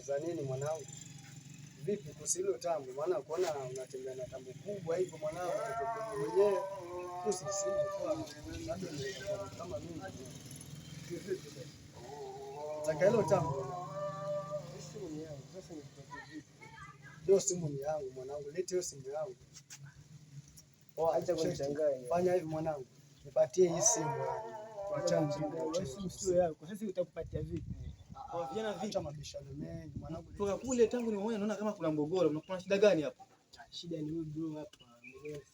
Za nini mwanangu? Vipi kuhusu hilo tambo? Maana kuona unatembea na tambo kubwa hivyo mwanangu, mtoto mwenyewe kuhusu simu kwa labda ni kama mimi. Vipi sasa? Nataka hilo tambo. Simu ni yangu. Sasa nikupatie vipi? Hiyo simu ni yangu mwanangu, lete hiyo simu yangu. Oh, acha kunichanganya. Fanya hivi mwanangu, nipatie hii simu yangu. Tuachane Wewe simu sio yako. Sasa utakupatia vipi? Kwa vijana vipi? Acha mabishano mengi mwanangu. Toka kule tangu nimeona naona kama kuna mgogoro. Kuna shida gani hapo? Shida ni huyu bro hapa.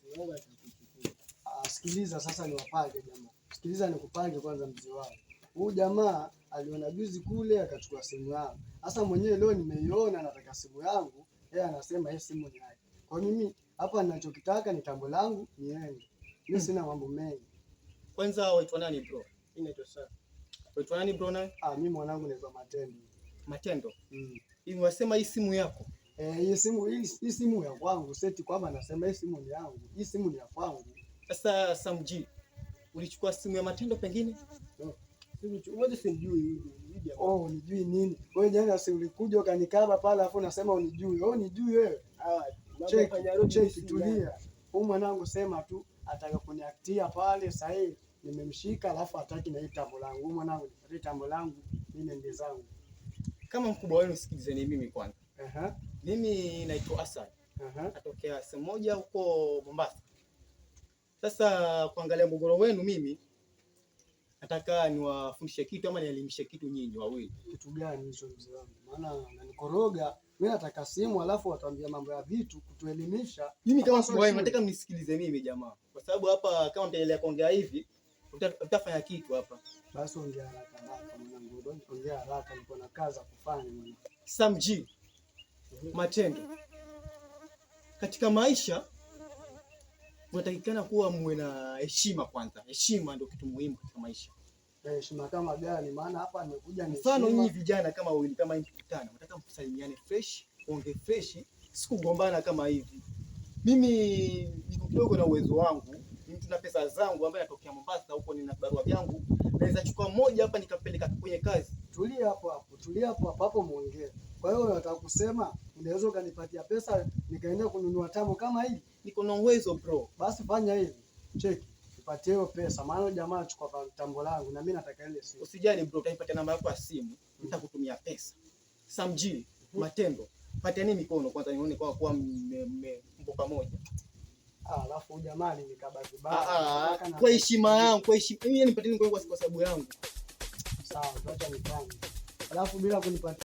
Simu yangu atakuchukua. Ah, sikiliza sasa niwapange jamaa. Sikiliza nikupange kwanza mzee wangu. Huyu jamaa aliona juzi kule akachukua simu yangu. Sasa mwenyewe leo nimeiona nataka simu yangu, yeye anasema hii simu ni yake. Kwa hiyo mimi hapa ninachokitaka ni tambo langu niende. Mimi sina mambo mengi. Kwanza waitwa nani bro? Mimi naitwa Sara. Waitwa nani bro naye? Ah, mimi mwanangu naitwa Matendo. Matendo. Mm. Hivi wasema hii simu yako. Eh, hii simu ya kwangu, seti kwamba nasema hii simu ni yangu. Hii simu ni ya kwangu. Sasa Samji, ulichukua simu ya Matendo pengine? Simu simjui huyu jamaa. Oh, unijui nini? Wewe jana si ulikuja ukanikaba pale afu unasema unijui. Wewe unijui wewe. Ah, Cheki, cheki, tulia. Huyu mwanangu sema tu ataka kuniaktia pale sasa hivi nimemshika alafu hataki na hii tambo langu. Huyu mwanangu nipatie tambo langu mimi nende zangu. Kama mkubwa wenu sikilizeni mimi kwanza. Aha. Mimi naitwa Hassan. Aha. Natokea sehemu moja huko Mombasa. Sasa kuangalia mgogoro wenu mimi nataka niwafundishe kitu ama nielimishe kitu nyinyi wawili. Kitu gani hicho mzee wangu? Maana unanikoroga. Mimi nataka simu alafu watuambia mambo ya vitu kutuelimisha. Mimi kama Hapa sio mkubwa wenu shule. nataka mnisikilize mimi jamaa. Kwa sababu hapa kama mtaendelea kuongea hivi utafanya kitu hapa. Basi ongea haraka haraka mwanangu. Ongea haraka, niko na kazi za kufanya mwanangu. Samji, Matendo, katika maisha unatakikana kuwa muwe na heshima kwanza. Heshima ndio kitu muhimu katika maisha. Heshima kama gani? Maana hapa nimekuja ni Mfano heshima. nyinyi vijana kama wawili kama hivi mkutana, nataka msalimiane fresh, onge fresh, sikugombana kama hivi. Mimi niko kidogo na uwezo wangu, ni mtu na pesa zangu ambaye natokea Mombasa huko, nina barua vyangu, naweza chukua moja hapa nikapeleka kwenye kazi. Tulia hapo hapo, tulia hapo hapo hapo muongee. Kwa hiyo unataka kusema unaweza ukanipatia pesa nikaenda kununua tamu kama hii? Niko na uwezo bro. Basi fanya hivi, cheki, nipatie hiyo pesa, maana jamaa achukua tambo langu na mimi nataka ile simu. Usijali bro, utanipatia namba yako ya simu, nitakutumia pesa. Samji, Matendo, patiani mikono kwanza nione kwa kuwa mpo pamoja. Ah, alafu huyu jamaa alinikaba vibaya. Ah, Nataka kwa heshima yangu, kwa heshima mimi nipatieni kwa sababu yangu. Sawa, acha nifanye. Alafu bila kunipatia